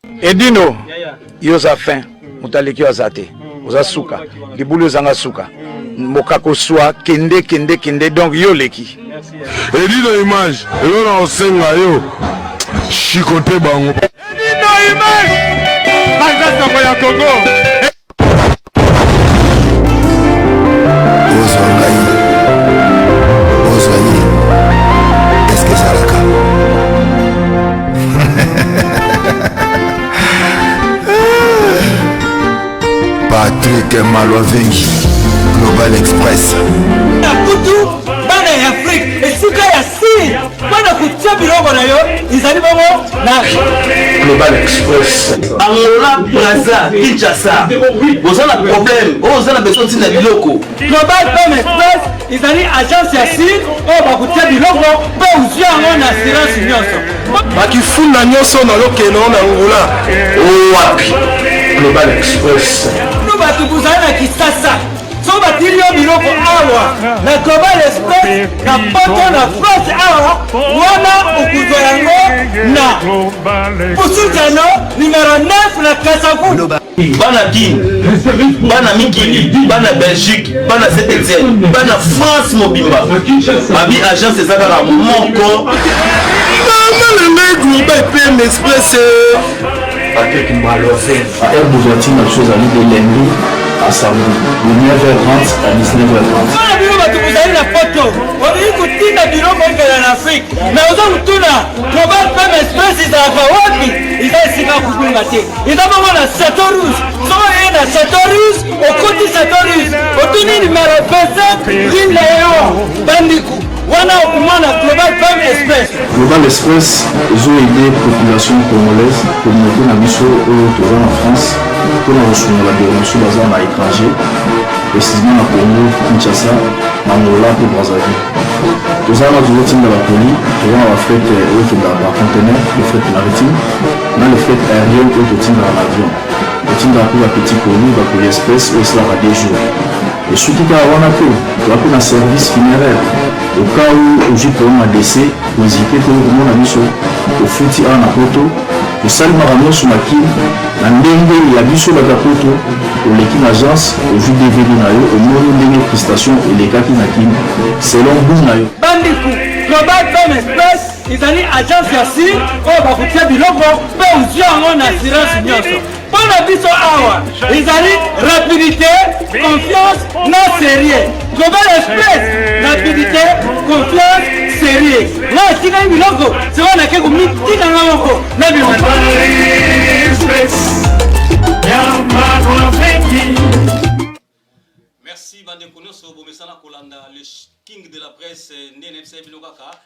Edino, yo oza fin, moto aleki yo aza te, oza suka, libulu ezanga suka, mokako swa kende kende kende, donc yo oleki. Edino image, eloko na kosenga yo chicote bango. Edino image, baza sango ya Congo. Ozwa ngai, ozwa ye, eske ezalaka? Patrick Malwavengi, Global Express. Na kutu bana ya Afrique esika ya sir mpo na kotia biloko na yo ezali bongo na Global Express. Angola, Brazza, Kinshasa, boza na problème, oyo oza na besoin ntina biloko. Global Pem Express ezali agence ya sir oyo bakotia biloko mpe ozwi yango na assurance nyonso. Bakifunda nyonso na lokeno na Angola. Wapi Global Express. Bino bato bozali na Kisasa soki batili yo biloko awa na Global Express na poto na France awa wana okozwa yango na Pusutano numero 9 na Kasavubu. Bana Kin, bana mikili, bana Belgique, bana Saint Etienne, bana France mobimba, babi agence eza kaka moko. Mama na ngai Global PM Express. Patrick Mbaloven. Heure d'ouverture na biso ezali de lundi à samedi de 9h30 à 19h30. Mpona bino bato bozali na poto, olingi kotinda biloko ekenda na Afrique, mais oza kotuna Global Pem Express ezalaka wapi? Eza esika ya kobunga te, eza bongo na Chateau Rouge. Soki oye na Chateau Rouge, okoti Chateau Rouge, otuni numero 25 rue Léon Bandiku, wana okomona Global Pem Express. Global Express ezo aider population congolaise, communauté na biso oyo toza na France mpona kosunga bandeko na biso baza na étranger, précisément na Congo, Kinshasa, na Angola mpe Brazzaville. Toza wana tozotinda ba colis, toza na ba fret oyo ekendaka par conteneur, le fret maritime, na le fret aérien oyo totindaka na avion. Totindaka mpe ba petit colis, ba colis express oyo esalaka 2 jours. Esuki kaka wana te, toza mpe na service funéraire. Au cas où ozwi problème ya décès, ko hésiter te komona biso, ofuti awa na poto, tosali makambo nyonso na Kin na ndenge ya biso bato ya poto. Oleki na agence, ozwi DVD na yo, omoni ndenge prestation elekaki na Kin selon goût na yo. Bandeko, Global Pem Express ezali agence ya sir oyo bakotia biloko mpe ozwi yango na assurance nyonso. Mpo na biso awa ezali rapidité, confiance na sérieux. Global Express, rapidité, confiance, sérieux. Nga atikaki biloko sikoyo nake komitika nga moko na bima. Merci bandeko nyonso bomesana kolanda le king de la presse nde nayebisaki bino kaka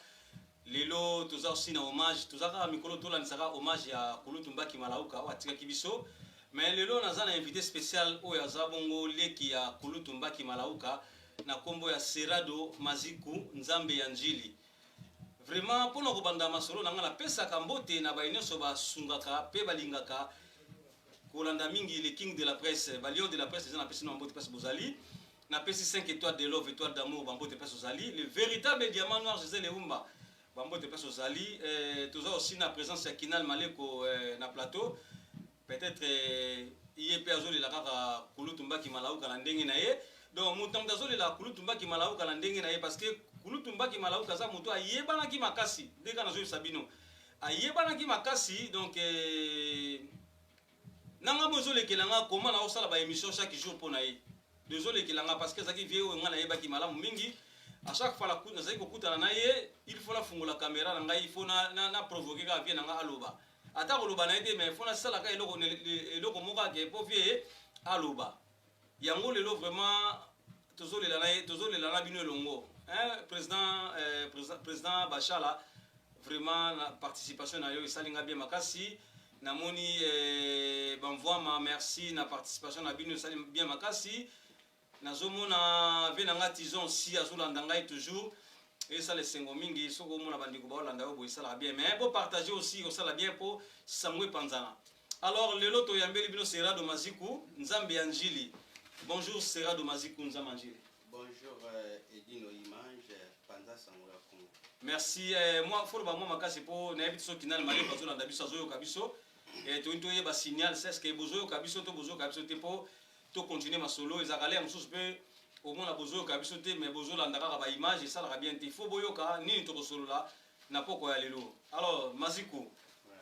lelo toza aussi na hommage, toza kaka mikolo tolandisaka hommage ya kulutu Mbaki Malauka oyo atikaki biso, mais lelo naza na invité spécial oyo aza bongo leki ya kulutu Mbaki Malauka na kombo ya Serado Maziku Nzambe ya Njili. Vraiment mpona kobanda masolo na nga napesaka mbote na baye nyonso basungaka pe balingaka kolanda mingi le king de la presse, ba lion de la presse. Eza napesi na mbote place bozali, napesi 5 étoiles de love, étoile d'amour, bambote place ozali, le véritable diamant noir Gisèle Eumba, bambote place ozali. Toza aussi na présence ya Kinal Maleko na plateau. Peut-être ye pe azolela kaka kulutu Mbaki Malauka na ndenge na ye. Donc moto na moto azolela kulutu Mbaki Malauka na ndenge na ye, parce que kulutu Mbaki Malauka aza moto ayebanaki makasi, ndenge kaka nazoyebisa bino ayebanaki makasi. Donc nanga bo ezolekela nga koma na osala ba émission chaque jour mpo na ye, ezolekela nga parce que azalaki vieux oyo nga nayebaki malamu mingi. À chaque fois nazalaki kokutana na ye, il faut nafungola caméra na ngai, il faut na provoquer kaka vieux na nga aloba, ata koloba na ye te, mais il faut nasalaka eloko moko ake po vieux aloba yango. Lelo vraiment tozolela na ye, tozolela na bino elongo, hein, président Bachala, vraiment na participation na yo esali nga bien makasi. Namoni Bamvwama, merci na participation na bino, esali bien makasi. Nazomona ve na nga Tizon si azolanda ngai toujours, esala esengo mingi soki omona bandeko baolanda yo boye, esalaka bien. Mais bopartage aussi, osala bien mpo sango epanzana. Alors lelo toyambeli bino Serado Maziku Nzambe ya Njili. Bonjour Serado Maziku Nzambe ya Njili. Bonjour Edino Image, Panza Sango ya Congo. Merci. Moi foloba mwa makasi mpo nayebi te soki Kinal Maleko azolanda biso, azoyoka biso. Eh, tolingi toyeba signal c'est ce que bozoyoka biso to bozoyoka biso te mpo to continuer masolo. Ezalaka lere mosusu mpe omona bozoyoka biso te, mais bozolanda kaka ba image, esalaka bien te. Il faut boyoka nini tokosolola na poko ya lelo. Alors Maziku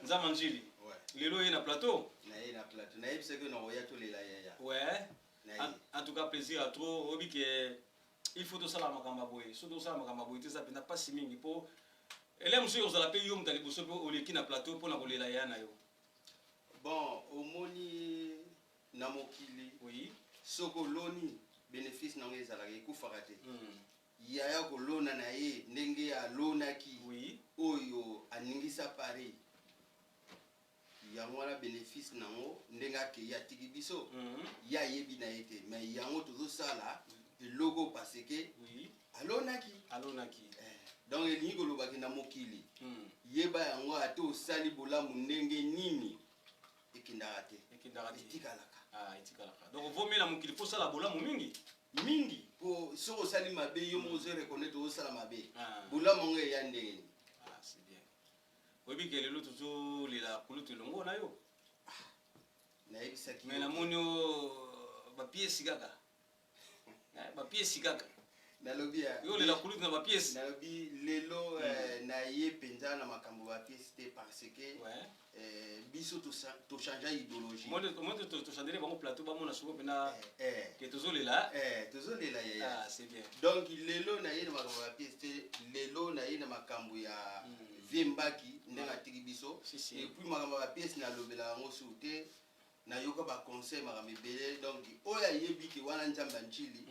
Nzama Njili, lelo ye na plateau. Na ye na plateau, nayebisaki yo nakoya tolela yaya. Ouais. Na ye. En tout cas, plaisir à trop. Oyebi ke il faut tosala makambo ya boye. Soki tosala makambo ya boye te, eza mpenza mpasi mingi, mpo ele mosusu ozala mpe yo moto ya liboso mpe oleki na plateau mpona kolela ya na yo. Bon, omoni na mokili, soki oloni, bénéfice nango ezalaka, ekufaka te. Yaya kolona na ye ndenge alonaki, oyo aningisa Paris, yango wana bénéfice nango. Ndenge akei atiki biso, ye ayebi na ye te, mais yango tozosala eloko parce que alonaki. Alonaki. Donc elingi kolobaki na mokili, yeba yango, ate osali bolamu ndenge nini, ekendaka te. Ekendaka te. Etikalaka. Ah, etikalaka. Donc vomela na mokili mpo osala bolamu mingi. Mingi, po soki osali mabe, yo moko ozo reconnaître ozosala mabe. Bolamu yango eya ndenge nini? Ah, c'est bien. Oyebi ke lelo tozolela kulutu elongo na yo. Nayebisaki. Mais namoni o bapiesi kaka. Eh, bapiesi kaka. Nalobi ya yo olela kulutu na bapiesi. Nalobi lelo, na ye mpenza na makambo bapiesi te, parce que biso tochange idéologie. Omoni, tochandele bango plateau, bamona siko mpena ke tozolela. Tozolela yaya. Ah, c'est bien. Donc lelo na ye na makambo ya pièce te, lelo na ye na makambo ya vieux Mbaki ndenge atiki biso. Et puis makambo ya bapièce, nalobela yango sur te. Nayoka baconseil, makambo ebele. Donc oyo ayebi ke wana Nzambe ya Njili,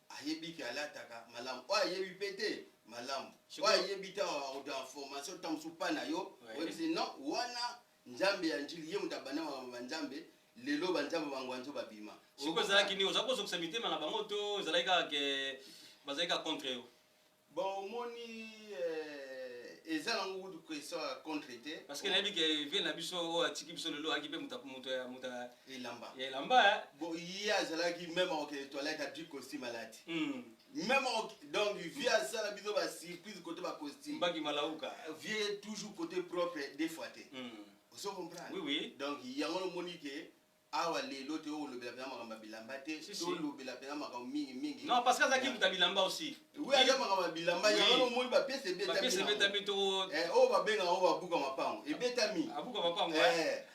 ayebi ke alataka malamu. Oyo ayebi mpe te, malamu. Oyo ayebi te, akozwa information ntango mosusu mpa na yo. Oyebisi non, wana Nzambe ya Njili, ye moto abanda makambo banzambe. Lelo banzambe bangwanzo babima. Sikoyo ezalaki nini? Oza kozokisa mitema na bango to ezalaki kaka ke bazalaki kaka contre yo? Bon, omoni, eza nango kutu question ya contre te. Parce que nayebi ke vieux na biso oyo atiki biso lelo ayaki mpe moto ya elamba. Ya elamba, eh. Bon, ye azalaki même akokende toilette, adui costume alati. Même donc vieux asala biso basurprise côté bacostume. Mbaki Malauka. Vieux toujours côté propre, des fois te. Ozo comprendre? Oui. Donc yango nomoni ke awa lelo te oyo olobela mpenza makambo ya bilamba te. Si, si. Tolobela mpenza makambo mingi mingi. Non, parce que azalaki moto ya bilamba aussi. Oui, aza makambo ya bilamba. Yango nomoni bapièce bapièce ebetami. Ebetami to. Oyo babengaka oyo babuka mapango ebetami. Abuka mapango.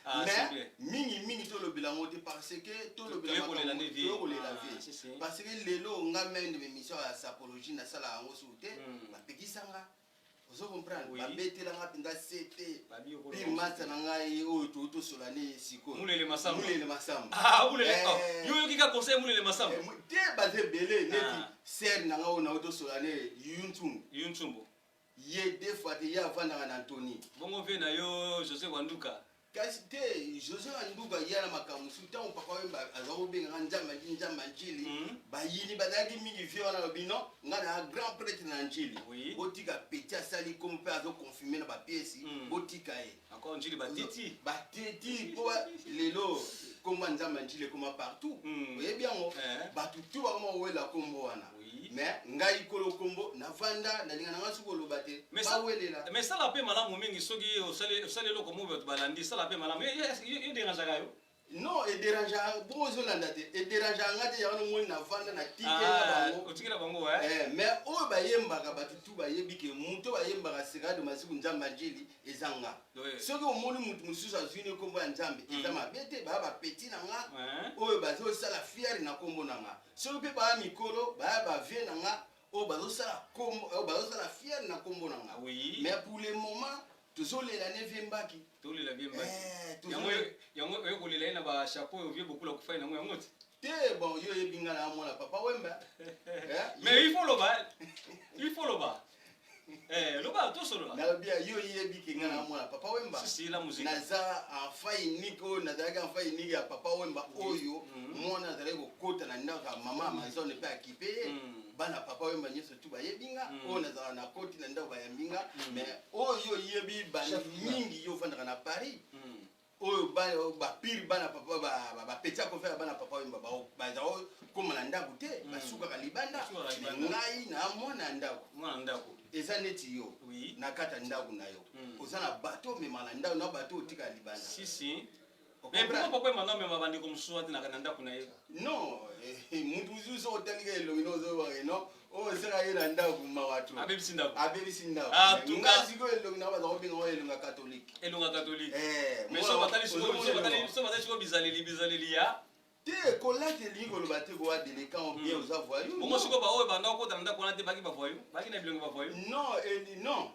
Ah, c'est bien. Mais mingi mingi tolobela yango te, parce que tolobela Toyekolela nde vieux. Toyekolela Ah, vieux. si, si. Parce que lelo nga mende émission ya sapologie, nasala yango suku te, bapekisanga. Ozo comprendre? Babetelanga mpenza sete pire masa na ngai oyo tosola ne sikoyo. Mulele Masamba. Mulele Masamba. Ah, Mulele. Oh, yo yoki ka conseil Mulele Masamba? Te, baza ebele neti sere na ngai oyo nao tosola ne, Yuntsumbu. Yuntsumbu. Ye deux fois te, ye avandaka na Antony. Bongo vieux na yo José Wanduka? Kasi te, José Wanduka ya na makambo mosusu. Ntango papa Wemba aza kobengaka Nzambe andi Nzambe Njili, bayini bazalaki mingi. Vieux wana alobi: non, nga na grand prêtre na Njili, botika petit asali komo mpe azoconfirme na bapièce, botika ye. Encore Njili bateti. Bateti mpo lelo kombo ya Nzambe ya Njili ekoma partout. Oyebi yango, bato tu bakoma kowela kombo wana. Mais ngai kolo kombo navanda, nalinga nanga soki koloba te, bawelela. Mais sala mpe malamu mingi. Soki osali eloko mo bato balandi, sala mpe malamu. Yo dérangeaka yo? Non, edérange bongo, ozolanda te, edérange nga te. Yango nomoni navanda na tikela bango. Otikela bango. Mais oyo bayembaka, bato tu bayebi ke moto bayembaka Sekado Masiku Nzambe ya Njili eza nga. Soki omoni motu mosusu azwi ne nkombo ya Nzambe, eza mabe te. Baya bapeti na nga oyo bazosala fier na nkombo na nga. Soki mpe baya mikolo, baya bavieux na nga oyo bazosala kombo, oyo bazosala fier na nkombo na nga. Mais pour le moment tozolela ne vieux Mbaki. Tolela vieux Mbaki. Yango oyo kolela ye na bachapeau oyo vieux Bokula akufai nango, yango te? Te, bon, yo oyebi nga na mwana papa Wemba. Mais il faut loba, il faut loba. Loba, tosolola. Nalobi ya yo, oyebi ke nga na mwana papa Wemba. Si, si, la musique. Naza enfant unique oyo nazalaki enfant unique ya papa Wemba, oyo mwana azalaki kokota na ndako ya mama Amazone mpe akipe ye. Bana papa Wemba nyonso tu bayebi nga, oyo nazalaka na koti na ndako, bayambi nga. Mais oyo oyebi bana mingi, yo ofandaka na Paris. Oyo ba pire bana papa, ba petit ya kofela bana papa Wemba, baza koma na ndako te, basukaka libanda. Mais ngai na mwana ya ndako. Mwana ndako. Eza neti yo na kati ya ndako na yo, oza na bato omema na ndako na bato otika libanda. Si si. Mais pourquoi papa Wemba amema bandeko mosusu wana na ndako na ye? Non, mutu mosusu otalika elongi no ozobaka non, oyo osala ye na ndako mawa to. Abebisi ndako. Abebisi ndako. Ah, tout cas sikoyo elongi na baza kobenga oyo elongi ya catholique. Elongi ya catholique. Mais so batali sikoyo, so batali sikoyo bizaleli ya te kolata elingi koloba te kowa délinquant ou bien oza voyou. Bongo sikoyo baoyo banda kokota na ndako wana te baki bavoyou, baki na bilongi bavoyou? Non, non,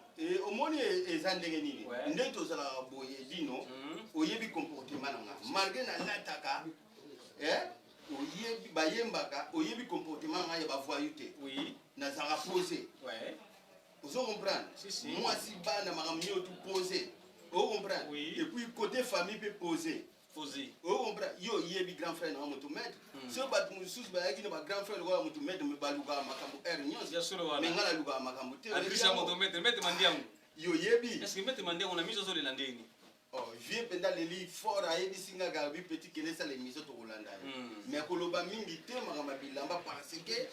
omoni eza ndenge nini nde tozalaka boye dino, oyebi comportement na nga malgré nalataka, oyebi bayembaka, oyebi comportement nga ya bavoyou te, nazalaka posé. Ozo comprendre? Mwasi, bana, makambo nyonso tout posé, ozo comprendre? Et puis côté famille mpe posé. Posé. Ozo comprendre? Yo oyebi grand frère na moto maître. Soki bato mosusu bayaki na ba grand frère lokola moto maître, me balukaka makambo heure nyonso, mais ngai nalukaka makambo te. Adrisa moto maître, maître Mandiango. Yo oyebi. Est ce que maître Mandiango na miso azolela ndeni? Oh, vieux mpenza aleli fort, ayebisi nga gabi petit kende esala émission, tokolanda yo. Mais koloba mingi te makambo ya bilamba, parce que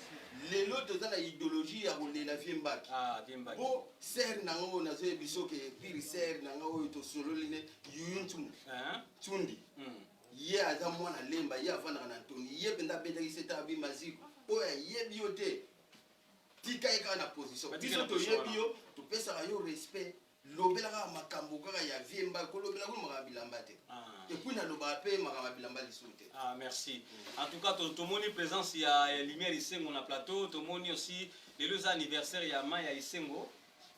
lelo toza na idéologie ya kolela vieux Mbaki. Po sere na nga oyo nazoyebi soki pire sere na nga oyo tosololi ne Yuyu Ntumu Tsundi, ye aza mwana Lemba, ye avandaka na Ntoni, ye mpenza abetaki se ta abi maziko oyo ayebi yo te, tika ye kaka na position. Biso toyebi yo, topesaka yo respect. Lobela kaka makambo kaka ya vieux Mbaki, kolobela kuna makambo ya bilamba te. Et puis nalobaka mpe makambo ya bilamba lisusu te. Ah, merci. En tout cas, tomoni présence ya Lumière Isengo na plateau, tomoni aussi lelo eza anniversaire ya ma ya Isengo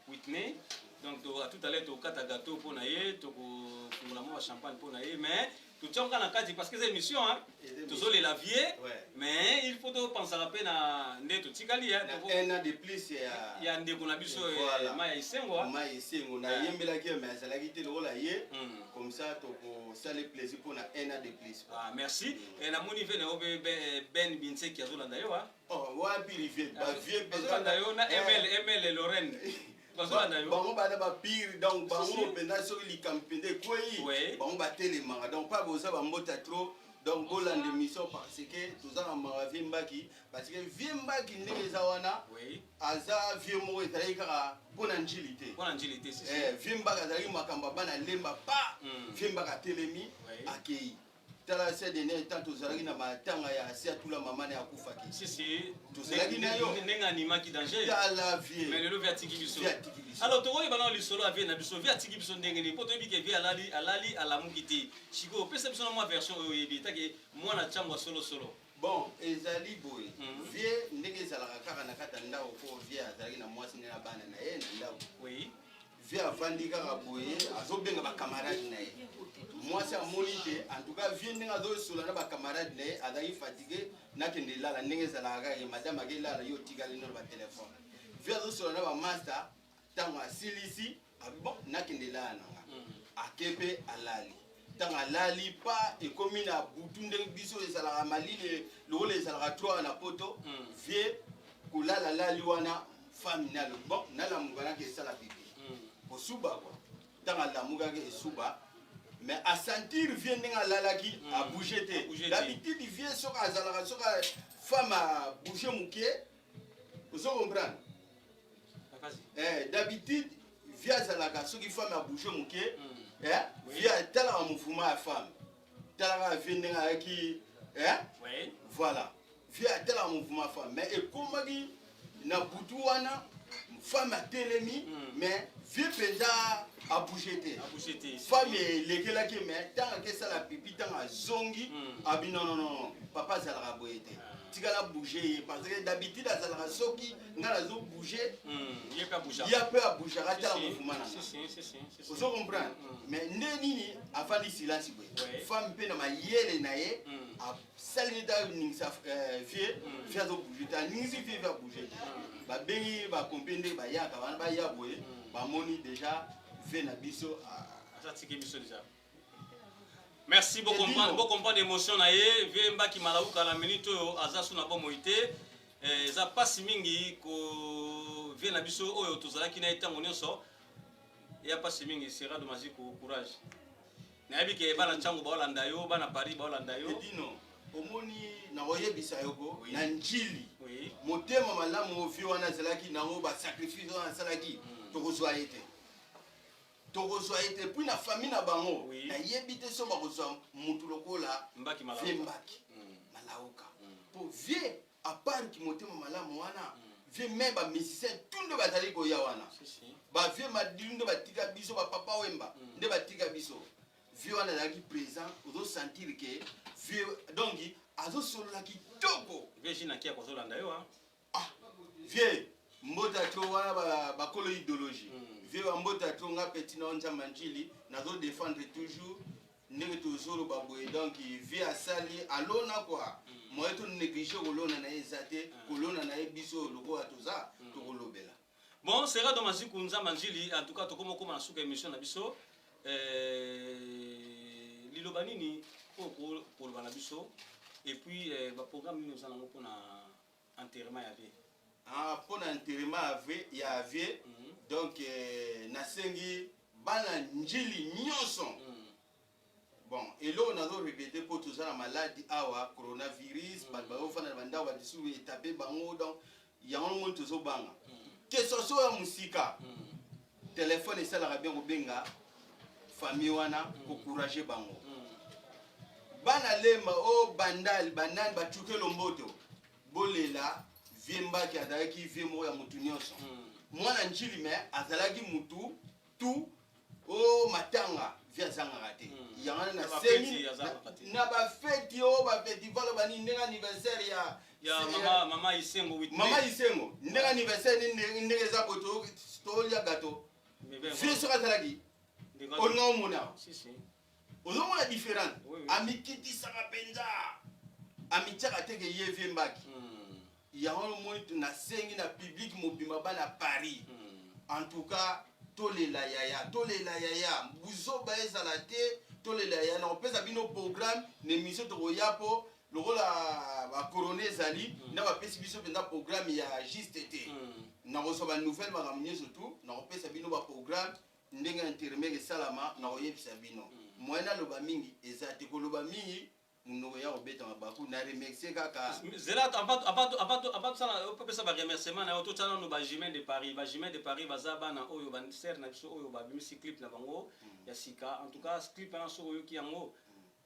Whitney. Donc à tout à l'heure tokata gâteau mpo na ye, tokofungola mwa champagne mpo na ye, mais totiango na kati parce que eza émission, hein. Tozolela vieux, mais il faut topensaka mpe na nde totikali un an de plus ya ndeko na biso ma ya Isengo. Ma ya Isengo nayembelaki ye, mais azalaki te lokola ye. Comme ça tokosala plaisir mpona un an de plus. Ah, merci. Namoni ve na yo Ben Binseki azolanda yo. Wapi rivier bavieux? Bazolanda yo na ML Lorraine bazolanda yo. Bango bana bapire, donc bango mpenza soki likambo mpenza ekwei, bango batelemaka. Donc pa boza bambota trop, donc bolanda émission parce que toza na mawa vieux Mbaki, parce que vieux Mbaki ndenge eza wana, aza vieux moko ezalaki kaka mpo na Njili te. Vieux Mbaki azalaki makambo ya bana Lemba pa vieux Mbaki atelemi akei. Tala, ces dernier temps tozalaki na matanga ya asi atula mama na ye akufaki, tozalaki na yo. Ndenge animaki danger. Tala vieux. Mais lelo vieux atiki biso. Alors tokoyeba na lisolo ya vieux na biso, vieux atiki biso ndenge nini? Mpo toyebi ke vieux alali, alali, alamuki te. Sikoyo opesa biso na mwa version oyo oyebi etake mwana ntango ya solosolo. Bon, ezali boye, vieux ndenge ezalaka kaka na kati ya ndako, po vieux azalaki na mwasi nde na bana na ye na ndako. Vieux avandi kaka boye, azobenga bacamarade na ye. Mwasi amoni te, en tout cas vieux ndenge azosola na bacamarade na ye, azalaki fatigué, nakende elala. Ndenge ezalaka kaka ye, madame akelala, yo otikali nano batelefone. Vieux azosola na bamaster, ntango asilisi abi bon, nakende elala na nga. Ake mpe alali. Ntango alali pa ekomi na butu, ndenge biso ezalaka malili lokola ezalaka 3 na poto, vieux kolala lali wana, femme nalo bon, nalamuka naki esala pipi kosuba kwa. Ntango alamukaki esuba, mais asentir vieux ndenge alalaki abouge te. D'habitude vieux soki azalaka, soki femme abouge moke, ozo comprendre, d'habitude vieux azalaka soki femme abouge moke, vieux atalaka mouvement ya femme, talaka vieux ndenge ayaki, voilà, vieux atalaka mouvement ya femme. Mais ekomaki na butu wana, femme atelemi, mais vieux mpenza abouge te. Femme elekelaki, mais ntango akesala pipi, ntango azongi abi non, non, non, papa azalaka boye te, tikala bouge ye, parce que d'habitude azalaka soki ngai nazobouge, ye mpe abougeaka, tala mouvement na nga, ozo comprendre. Mais nde nini avandi silence boye, femme mpe na mayele na ye asali neti aningisa vieux, vieux azobouge te, aningisi vieux, vieux abouge te. Babengi bapompier, ndenge bayaka wana, baya boye, bamoni déjà vieux na biso. Atiki biso déjà. Merci beaucoup. Bocomprendre émotion na ye. Vieux Mbaki Malauka na minute oyo aza su na bomoi te. Eza mpasi mingi ko vieux na biso oyo tozalaki na ye ntango nyonso, eya mpasi mingi. Serado Maziko, courage. Nayebi ke bana Tshangu baolanda yo, bana Paris baolanda yo. Edino, omoni nakoyebisa yo ko na Ndjili motema malamu oyo vieux wana azalaki nango, ba sacrifice wana asalaki, tokozwa ye te, tokozwa ye te. Puis na famille na bango nayebi te so bakozwa mutu lokola vieux Mbaki Malauka, po vieux à part ki motema malamu wana, vieux mais ba musicien tout nde bazali koya wana, ba vieux Madilu nde batika biso, ba Papa Wemba nde batika biso, vieux wana azalaki présent. Ozo sentir ke vieux donc azosolola kitoko. Vieux Gina Kia kozolanda yo, hein. Vieux mbota to wana bakolo idéologie, vieux bambota to nga petit na Nzambe Njili, nazo défendre toujours ndenge tozoloba boye. Donc vieux asali alona quoi, moye to néglige kolona na ye eza te, kolona na ye biso lokola toza tokolobela. Bon, Serado Maziku Nzamba Njili, en tout cas tokoma koma na suka émission na biso. Liloba nini oyo koloba na biso et puis ba programme nini oza nango mpona enterrement ya vieux? Ah, mpona enterrement ya vieux, donc nasengi bana Njili nyonso. Bon, eloko nazo répéter, mpo toza na maladi awa, coronavirus, bato bazofanda na bandako, bato etape bango. Donc yango moni tozobanga question so ya mosika, telefone esalaka bien, kobenga famille wana, kocourage bango. Bana Lemba o Bandal, banani bacuke lomboto, bolela vieux Mbaki. Azalaki vieux moko ya motu nyonso, mwana Njili, me azalaki mutu tu o matanga, vieux azangaka te. Yango wana nasengi na bafeti oyo, bafestival banini, ndenge anniversaire ya ya mama Isengo. Mama Isengo, ndenge anniversaire ndenge eza boye, tolia gato, vieux soki azalaki, olinga omona, ozomona différente. Amikitisaka mpenza, amitiaka teke ye vieux Mbaki. Yango omoni, nasengi na public mobimba, bana Paris, en tout cas tolela yaya, tolela yaya, buzoba ezala te, tolela yaya. Na kopesa bino programme na émission tokoya, mpo lokola bacorona ezali na bapesi biso mpenza programme ya juste te, nakozwa banouvelle, makambo nyonso tu, nakopesa bino baprogramme ndenge enterrement esalama, nakoyebisa bino. Moyen naloba mingi eza te, koloba mingi monoko ya kobeta mabaku. Na remercie kaka. Zela, avant tosala, opesa baremerciement na yo, totya nano bajumelles de Paris. Bajumelles de Paris baza bana oyo basere na biso oyo babimisi clip na bango ya sika. En tout cas clip wana, soki oyoki yango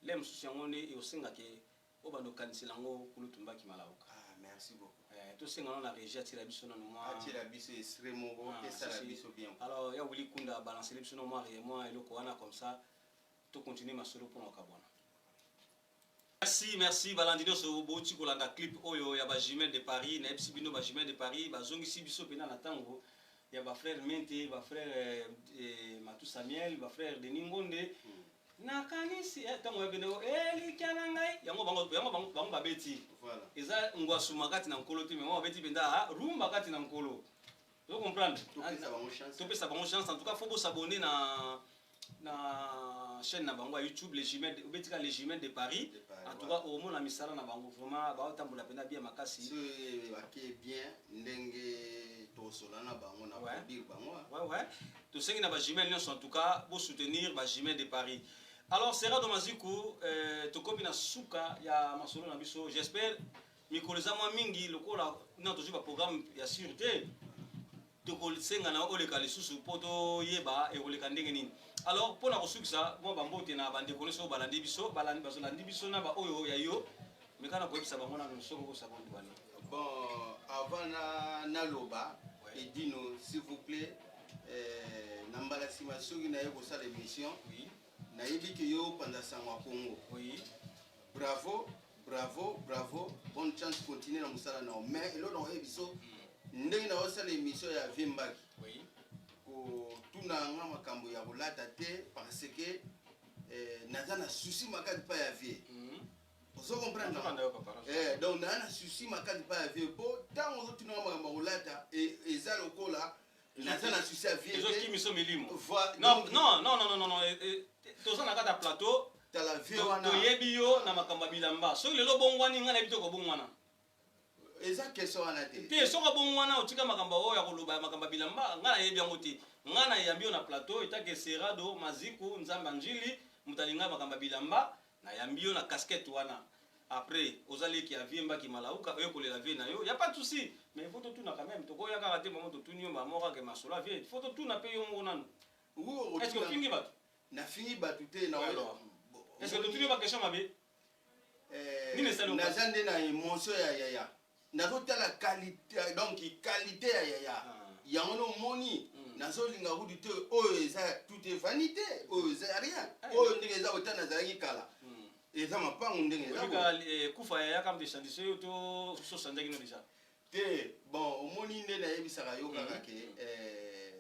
le mosusu, yango nde osengaki oyo bando okanisela yango kulutu Mbaki Malauka. Ah, merci beaucoup. Tosenga nano na régie atiela biso nano mwa atiela biso extrait moko, esala biso bien. Alors ya Wili Kunda balancele biso no mwa eloko wana, comme ça tocontinue masolo mpona kokabwana. Merci, merci balandi nyonso bouti kolanda clip oyo ya bajumelles de Paris. Nayebisi bino, bajumelles de Paris bazongisi biso mpena na ntango ya bafrère Mente, bafrère Matu Samuel, bafrère Denis Ngonde. Nakanisi ntango ya bende elikya na ngai, yango bango babeti. Eza ngwasuma kati na Nkolo te, me bango babeti mpenza rumba kati na Nkolo. Ozo comprendre? Topesa bango chance. En tout cas faut bosabonner na chaîne na bango ya YouTube, les Jumelles, obetika les Jumelles de Paris. En tout cas omona misala na bango, vraiment baotambola mpenza bien makasi. Bake bien ndenge tosola na bango na produire bango. Ouais, tosengi na bajumelle nyonso, en tout cas bosoutenir bajumelles de Paris. Alors Serado Maziku, tokomi na suka ya masolo na biso. J'espère mikolo eza mwa mingi lokola na tozwi baprogramme ya sûr te, tokosenga na oleka lisusu mpo toyeba ekoleka ndenge nini. Alors mpona kosukisa, mwa bambote na bandeko nyonso oyo balandi biso, bazolandi biso na baoyo ya yo, meka na koyebisa bango nano soki okosa bondibani. Bon, avant na naloba, Edino, s'il vous plaît, na mbala nsima soki naye kosala émission, nayebi ke yo opanza sango ya Congo. Bravo, bravo, bravo, bonne chance, continue na mosala na yo. Mais eloko na koyebi biso, ndenge na osala émission ya vieux Mbaki, kotuna nga makambo ya kolata te, parce que naza na souci makasi mpa ya vieux. Ozo comprendre? Donc naza na souci makasi mpa ya vieux, mpo ntango ozotunanga makambo ya kolata, eza lokola naza na souci ya vieux. Ezokimiso milimo. Non, non, non, non, non, non, toza na kati ya plateau. Tala vieux wana. Toyebi yo na makambo ya bilamba. Soki lelo obongwani, ngai nayebi te kobongwana. Eza question wana te. Te, soki obongwana, otika makambo oyo ya koloba ya makambo ya bilamba, ngai nayebi yango te. Ngai nayambi yo na plateau etake Serado Maziku Nzambe Njili. Moto alinga makambo ya bilamba, nayambi yo na casquette wana. Après, oza leki ya vieux Mbaki Malauka, oye kolela vieux na yo. Y a pas de souci, mais il faut totuna quand même. Tokoya kaka te mama totuni yo mbala moko kaka masolo ya vieux. Il faut totuna pe yo moko nanu. Est-ce que ofingi bato? Nafingi bato te na alors. Est-ce que totuni yo ba question mabe? Eh, Nini esali naza nde na émotion ya yaya. Nazotala qualité, donc qualité ya yaya. Ah. Yango no moni mm. nazolinga kutu te oyo eza tout est vanité, oyo eza rien. Ah, oyo ndenge eza otana nazalaki kala. Mm. Eza mapangu ndenge eza. Oyika eh, kufa ya yaka mpe chandise yo to so changeaki no déjà. Te bon omoni nde nayebisaka yo kaka ke eh,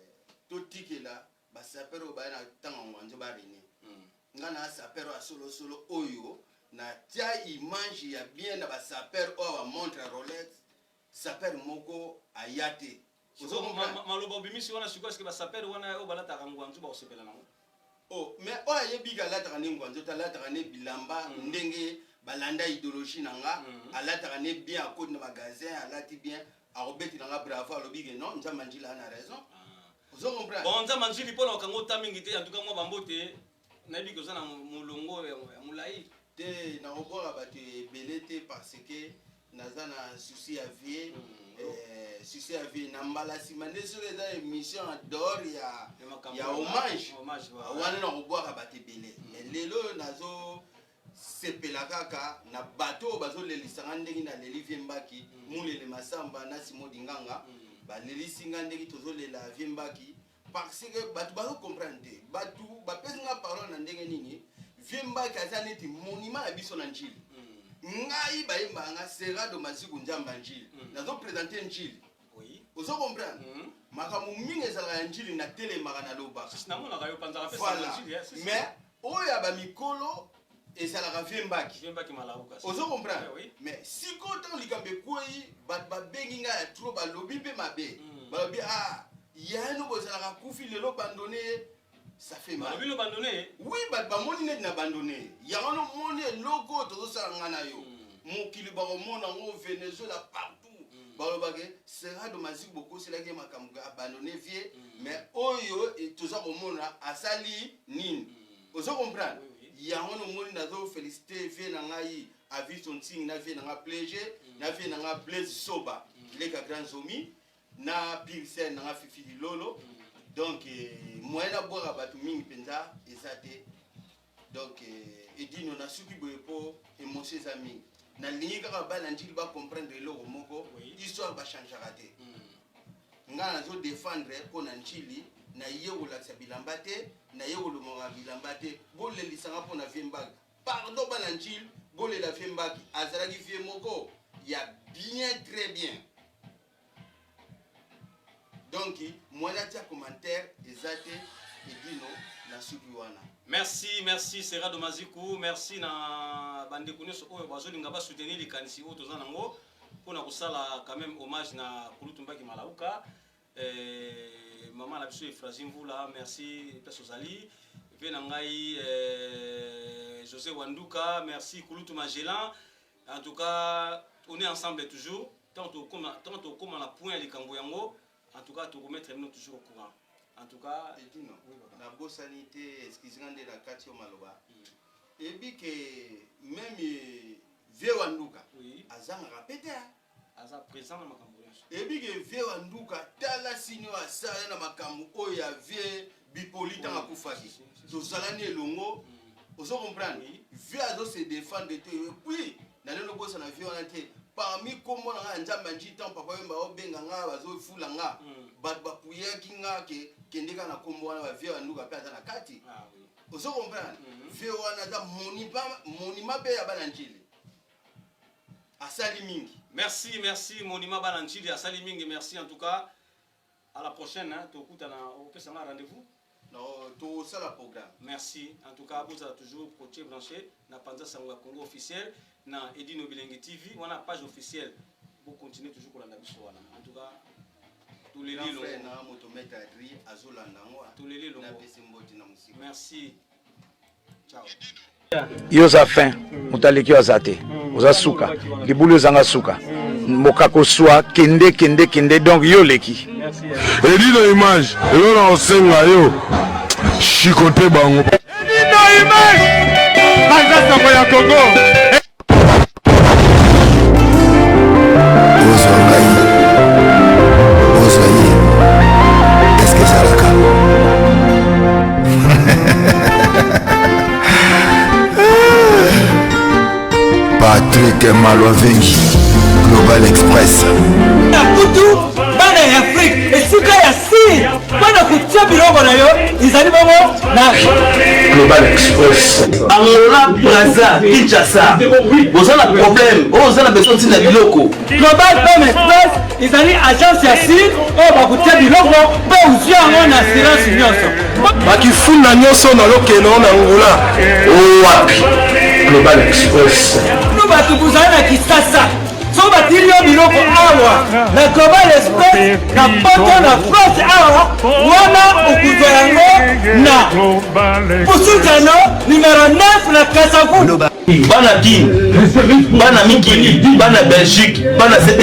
totikela ba sapeur oyo baya na ntango ya ngwanzo ba rene mm. nga na sapeur ya solosolo oyo natia image ya bien na ba sapeur oyo ba montre ya Rolex sapeur moko aya te. Maloba obimisi wana sikoyo eske ba sapeur wana oyo balataka ngwanzu bakosepela nango? Oh, mais oyo ayebi ke alataka nde ngwanzo te alataka nde bilamba mm. ndenge balanda idéologie na nga mm. alataka nde bien akoti na magasin alati bien akobetela nga bravo alobi ke non nzambe anjila ana raison ah. ozo comprendre bon nzambe anjili mpo na okanga ota mingi te en tout cas mwa bambote nayebi ke oza na molongo ya molai te nakobwaka bato ebele te parce que naza na souci ya vie mm. eh, souci ya vie na mbala nsima nde soki eza émission en dehors ya, ya hommage wana nakobwaka bato ebele mm. mais lelo oyo nazo sepela kaka na bato oyo bazolelisa nga ndenge naleli vie mbaki mm. mulele masamba na simo dinganga mm. balelisi nga ndenge tozolela vie mbaki parce que bato bazo comprendre te bato bapesi nga parole na ndenge nini vie mbaki aza neti monument na biso na njili mm. ngai bayembaka nga serado maziku nzamba njili mm. nazo presente njili oui. ozo comprendre mm. makambo mingi ezalaka ya njili natelemaka nalobaka voilà mais oyo ya bamikolo ezalaka vie mbaki ozo comprendre eh mais sikoyo ntango likambo ekwei bato babengi ngai ya trop balobi mpe mabe hmm. balobi ah yano bozalaka kufi lelo bandone ye ça fait mal oui bato bamoni neti na bandone yango nomoni eloko oyo tozosala ngai na yo hmm. mokili bakomona yango venezuela partout hmm. balobake serado maziku bokoselaki ye makambo abandone vie mais oyo eh, toza komona asali nini ozo comprendre yango nomoni nazo félicité vie na ngai aviso nsingi na vie na ngai plege mm. na vie na ngai blaise soba mm. leka grand zomi na pirsen na ngai fifi lilolo mm. donc eh, moyen nabwaka bato mingi mpenza eza te donc eh, edino nasuki boye mpo émotion eza mingi nalingi kaka bana njili bacomprendre eloko moko histoire bachangeaka te Nga nazo defendre mpo na Ndjili, na ye kolakisa bilamba te, na ye kolongaka bilamba te. Bolelisa nga mpo na vieux Mbaki. Pardon bana Ndjili, bolela vieux Mbaki. Azalaki vieux moko ya bien très bien. Donc moyen atia commentaire eza te Edino na suki wana. Merci, merci Serado Maziku, merci na bandeko nyonso oyo bazolinga ba soutenir likanisi oyo toza nango. Pona kosala quand même hommage na kulutu Mbaki Malauka eh, maman na biso Efrasie Mvula merci place ozali ve na ngai eh, José Wanduka merci kulutu Magellan en tout cas on est ensemble toujours tant tokoma tant tokoma na point ya likambo yango en tout cas tokomettre bino toujours au courant en tout cas Edino oui, nabosani te excuse nga nde na kati yo maloba mm. eyebi ke meme Vieux wa nduka oui. azangaka pe te aza présent na makambo nyonso eyebi ke vieux wa nduka tala sini oyo asala na makambo oyo ya vieux bipoli ntango akufaki tozalani elongo mm. ozo comprendre vieux azo se défendre te epuis nalelo bosana vieux wana te parmi nkombo na ngai ya nzambe ya nji ntango papa wemba obenga nga bazofula nga mm. bato bapuyaki nga ke kende kaka na nkombo wana bavieux ya nduka mpe aza na kati ah, oui. Ozo comprendre? Mm -hmm. Vieux wana aza monument mpe ya bana Njili. Asali mingi. Merci, merci monument bana Njili asali mingi, merci en tout cas. À la prochaine, hein, tokutana opesa nga rendez-vous. Non, tosala programme. Merci. En tout cas, bozala toujours coaché branché na Panza Sango ya Congo officiel na Edino Bilengi TV, wana page officielle. Bo continuer toujours kolanda biso wana. En tout cas, toleli longo na moto maître Adri azolanda ngo toleli longo na pesi mboti na musika merci ciao yo oza fin moto aleki yo aza te oza suka libulu ezanga suka mokakoswa kende kende kende donc yo oleki edino image eloko na kosenga yo chikote bango edino. Image Panza sango ya Congo. Ozwa ngai, ozwa ye, eske ezalaka? Patrick Malwavengi, Global Express. Na kutu bana ya Afrique, esika ya sir mpo na kotia biloko na yo ezali bongo na Global Express. Angola, Brazza, Kinshasa. Boza na problème, oyo oza na besoin ntina biloko. Global Femme Express ezali agence ya sir oyo bakotia biloko mpe ozwi yango na assurance nyonso. Bakifunda nyonso na lokeno na Angola. Wapi? Global Express. Bino bato bozali na Kisasa, soki batili yo biloko awa na Global Express na poto na France awa wana okozwa yango na Pusunzano numero 9 na Kasavubu. Bana Kin, bana mikili, bana Belgique, bana St.